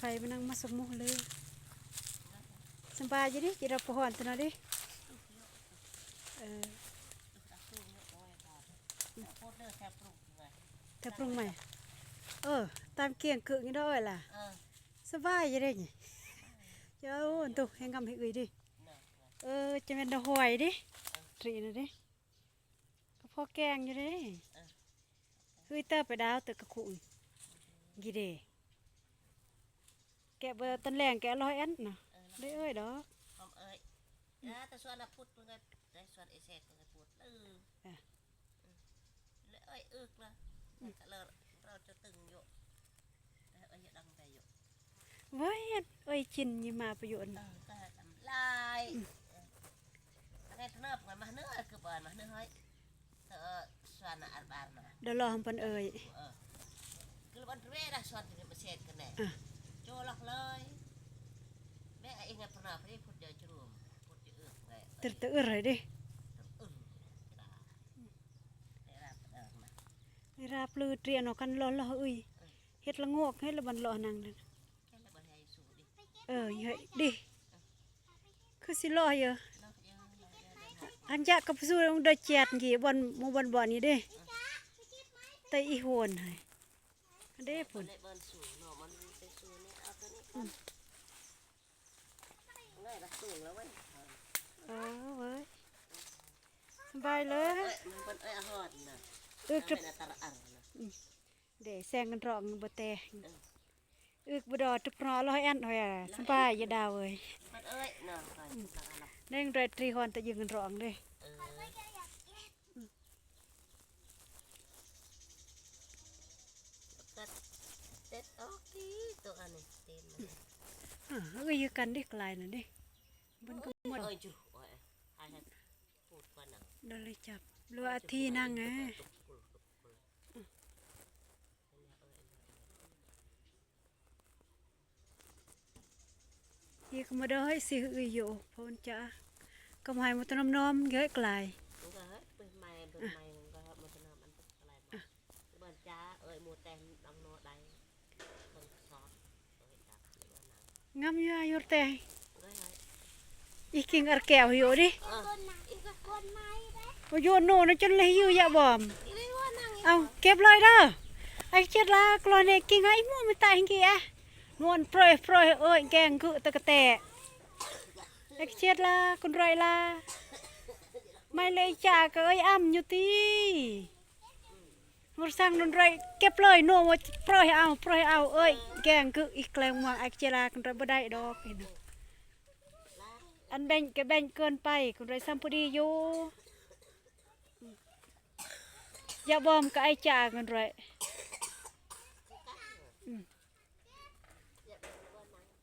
ໄປມານັ່ງມາສົມມຸດເລີຍ. ສະບາຍຢູ່ເດ້ ຈິດອກປະຮ້ອນຕົວເນາະເດ້. ເອີ ແຖວປຸງໃໝ່. ເອີ ຕາມກຽງກຶກນີ້ດອກເອີຍລະ. ເອີ ສະບາຍຢູ່ເດ້ນີ້. ເຈົ້າ ໂຕ ແຮງງາມໃຫ້ເອື້ອຍເດ້. ເອີ ຈະແມ່ນດອກຫວາຍເດ້ ເອີ ທຣີນະເດ້. ກໍພໍແກງຢູ່ເດ້. ເອີ ເຮີຍ ເຕີໄປດາວ ເຕີກະຄຸງກີເດ. ແກະເບີຕອນແລງ ແກະລອຍອັນນະ. ເອີ ເດ້ເອີຍດອກ ຫອມເອີຍ. ອືມ ແຕ່ສວນລະພຸດເພິ່ນກໍ ແຕ່ສວນເອເຊກເພິ່ນກໍພຸດ. ເອີ ເອີ ເອີຍ ອຶກລະ ອືມ ກະເລີ ເຮົາຈະຕຶງຢູ່ ແຕ່ເອີຍ ດັງໄປຢູ່. ເວີຍ ເອີຍ ຈິນຍິມມາປະໂຫຍດ ເອີ ກະທຳລາຍ. ອືມ ເອີ ອັນນີ້ເນີບມາເນີ ຄືບອນມາເນີ ເອີຍ ເອີ ສວນອາບານມາ ດອລອງປານເອີຍ. ເອີ ຄືບັນເວດາ ສວນທີ່ມາເສດກັນແນ່. ອ່ະ ໂຈລັກເລີຍ ແມ່ເອງປະນາພະນີ້ພຸດເດີຈະລວມ ພຸດຈະເອືອກໄດ້ ຕຶກຕະອຶດເລີຍເດ້. ຕະອຶດ ລາບລືຕຽນອອກກັນລໍໆ ເອີຍ ເຮັດລະໂງກ ເຮັດລະບັນລໍນັ່ງນັ້ນ. ເອີ ເຮີຍ ດິ ຄືຊິລໍຢູ່. ອັນຍະກະປະຊູດອງເດີແຈດກີ່ບ່ອນໝູ່ບ່ອນບ່ອນນີ້ເດ້ ແຕ່ອີໂຫນຫັ້ນເດ້ພຸ້ນ. ອືມ ເອີ ເວີຍ ສະບາຍເລີຍ. ເອີ ເອີ ເອີ ອືມ ເດ ແຊງກັນຮ້ອງບໍ່ແຕ່ ເອີ ອຶກບໍ່ດອກ ຕຶກເນາະ ລອຍອັນ ໂອ້ຍ ສະບາຍຢູ່ດາວເອີຍ. ເອີຍ ເນາະ ອືມ ແນງດອຍຕຣີຮອນຕະຍຶງກັນຮ້ອງເດ້. ເອີ ອືມ ຕັດ ຕັດອອກຕິ ໂຕອັນນີ້ຕີນມັນ. ອືມ ອ່າ ເອີຍ ຄືກັນເດ້ ກະລາຍນັ້ນເດ້ ມັນກໍໝົດ. ໂອ້ຍ ໂອ້ຍ ຈູ ໂອ້ຍ ໃຫ້ ໃຫ້ ປູດກ່ອນນະ ດອນເລີຍຈັບ ຫຼືວ່າອາທີນັ່ງແອ. ເອີຍ ກະມາເດີ ເຮີຍ ຊິເຮີຍໂຍ ເພາະມັນຈະ ກຳໄຫໝົດຕະນອມໆ ເຮີຍ ກະລາຍ. ງາມຢູ່ ຢູ່ແຕ່ ອີກກິງອາແກວຢູ່ດິ ໂອໂຍໂນນະ ຈົນເລີຍຢູ່ຢະບອມ. ເອົາ ເກັບເລີຍເດີ ໄອເຈັດລາ ກລໍເນກິງ ໄອໝູ່ມະຕາຫິງກີອະ ນວນໂປຣຍໂປຣຍ ເອີຍ ແກງກຶຕະກະແຕ ໄອເຈັດລາ ກຸນໄຣລາ ໄມເລີຍຈາກະເອີຍ ອຳຢູ່ຕິ. ງອດສັງດົນໄຣ ເກັບເລີຍ ໂນ ໂປຣຍເອົາ ໂປຣຍເອົາ ເອີຍ ແກງກຶອີກແກງມວງ ໄອເຈລາ ກັນໄຣບໍ່ໄດ້ດອກ. ອັນແບ່ງກະແບ່ງເກີນໄປ ກັນໄຣຊ້ຳພໍດີຢູ່ ຢາບອມກະໄອຈາ ກັນໄຣ. ອືມ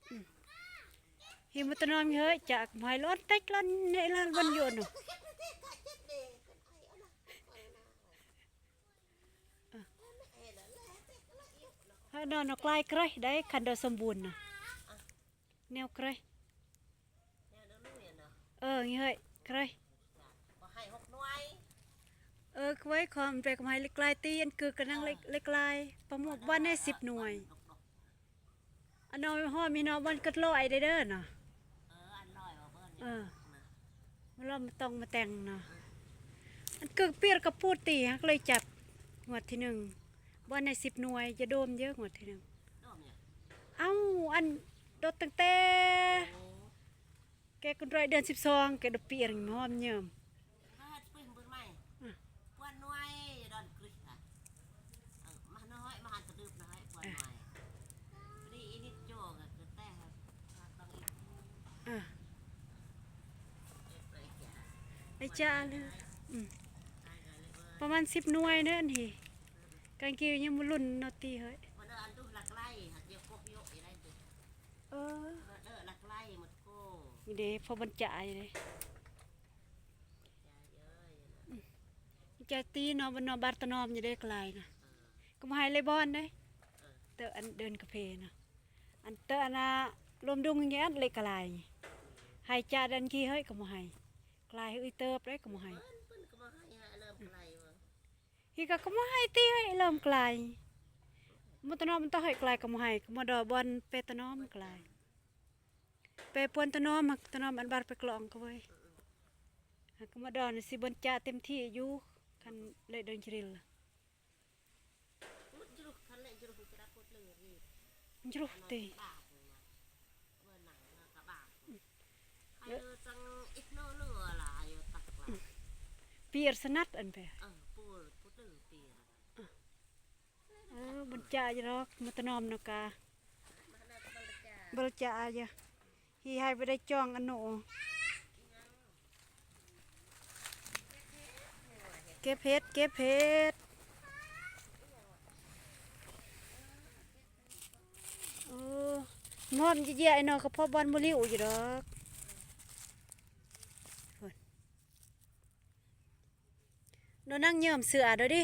ອືມ ຫິມຕະນອມເຮີຍ ຈາກໄມລອນເຕັກລອນເນລານວັນໂຍນ. ເຮົານອນເອົາກລາຍເກຣຍໄດ້ ຄັນດອກສົມບູນນະ ແນວເກຣຍ ເອີ ເຮີຍ ເກຣຍ ເອີ ເຄີຍຄອມແປກມາໃຫ້ເລັກກລາຍຕີ ອັນກຶກກະນັ່ງເລັກ ເລັກກລາຍ ປະໝູກບ້ານໃນສິບໜ່ວຍ. ອັນນ້ອຍຫອມອີນ້ອຍບ່ອນກະລອຍໄດ້ເດີເນາະ ເອີ ອັນນ້ອຍວ່າເບິ່ງ ເອີ ລອມຕ້ອງມາແຕ່ງເນາະ ເອີ ອັນກຶກປຽດກະປູດຕີ ຮັກເລີຍຈັບ ງວດທີໜຶ່ງ ບ່ອນໃນສິບໜ່ວຍ ຈະໂດມເດີ ງວດທີໜຶ່ງ ໂດມຫຍັງ ເອົ້າ ອັນໂດດຕັ້ງແຕ່ ໂອ້ ແກະກຸນໄຣເດືອນສິບສອງ ແກະດອກປຽງຫອມເຍິມ ເຮັດປຶ້ງເບິ່ງໃໝ່ ອືມ ກວນໜ່ວຍດອນກຣິກ ມານ້ອຍ ມາຫັນກະດຶບນ້ອຍ ກວນໜ່ວຍ ນີ້ອີນິດໂຈກະຄືແຕ່ ອືມ ໄອຈາເລີຍ ອືມ ປະມານສິບໜ່ວຍເດີອັນນີ້ ກາງກີຍັງບໍ່ລຸ້ນເນາະຕິເຮີຍ ເອີ ນີ້ເດ້ ພໍບັນຈາຍເດ້ ອືມ ໃຈຕີເນາະ ເນາະ ບາດຕະນອມຢູ່ເດ້ກະລາຍນະ ກະມາໃຫ້ເລບອນເດ້ ເຕີອັນເດີນກາເຟນະ ອັນເຕີອັນນະ ລວມດຸງຢ່າງນີ້ ອັນເລກະລາຍ ໃຫ້ຈາດອັນກີເຮີຍ ກະມາໃຫ້ ກະລາຍເຮີຍເຕີບເດ້ ກະມາໃຫ້ ເອີ ເພິ່ນກະມາໃຫ້ ເລີ່ມກະລາຍ ຮີກະກະມາໃຫ້ຕິເຮີຍ ເລີ່ມກະລາຍ Mô tơ nôm ăn tơ hơi klai kơ mô hai, kơ mô đo ƀuăn pê tơ nôm klai. Pê puăn tơ nôm, hă, tơ nôm ăn ƀar pê klong kơ ƀơi. Hă, kơ mô đo nê si ƀuăn chă têm thi yu, khăn lĕ đơ̆ng chril. Jruh tê. Pir snăt ăn pê. Ơ, ƀuăn chă jrok, mô tơ nôm nô ka. Ƀuăn chă jơ. Hi hai ƀu đei chong ăn nô. Kĕບເຫັດ ເກັບເຫັດ. ໂອ້ ງອມຈະເຢຍໄອ້ນອກ ກະເພາະບ່ອນບໍ່ລິ້ວຢູ່ດອກ. ໂດນນັ່ງເຍີ້ມເສືອໂດດີ.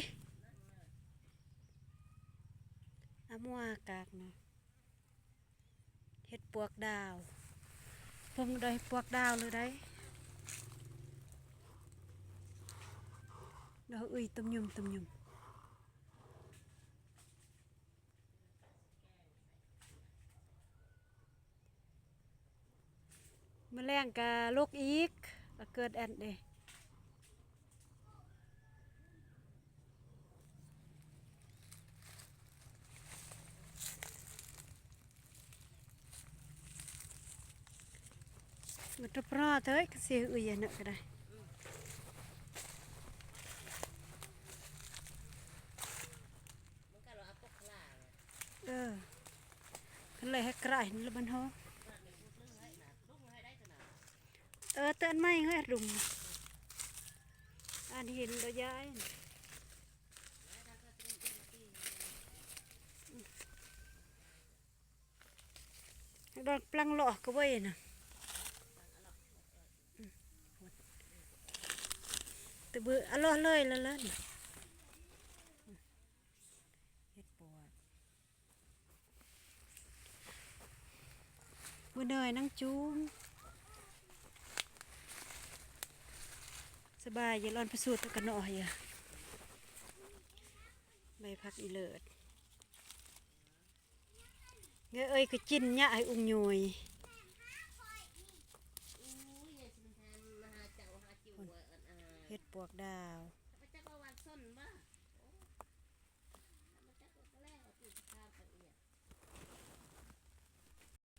ອາມົວກາກນະ. ເຫັດປວກດາວ ເພິ່ງໄດ້ເຫັດປວກດາວເລີຍໄດ. ດອກອຶຍຕຸ່ມຍຸ່ມຕຸ່ມຍຸ່ມ. ມື້ແລງກະລົກອີກ ອາເກີດແອນເດ. ມັນຕົວປອເທີຍ ກະຊິອຶຍອັນນັ້ນກະໄດ້. ເອີ ຄັນເລີຍໃຫ້ກະໄດ້ລະມັນຫໍ. ເອີ ເຕືອນໄມ້ເຮີ້ຍ ດຸ່ມ ອັນຫີນດອກຢາຍ. ດອກປລັງຫຼອກກະເວີຍນະ. ຕະບືອອະຫຼອກເລີຍລະລະ. ເຫັດປວກ. ບໍ່ເໜື່ອຍນັງຈູງ. ສະບາຍ ຢາລອນປະສູດກະເນາະ ໃບຜັກອີເລີດ. ເອີຍ ກະຈິນຍະໃຫ້ອຸງຍອຍ. ເຫັດປວກດາວ.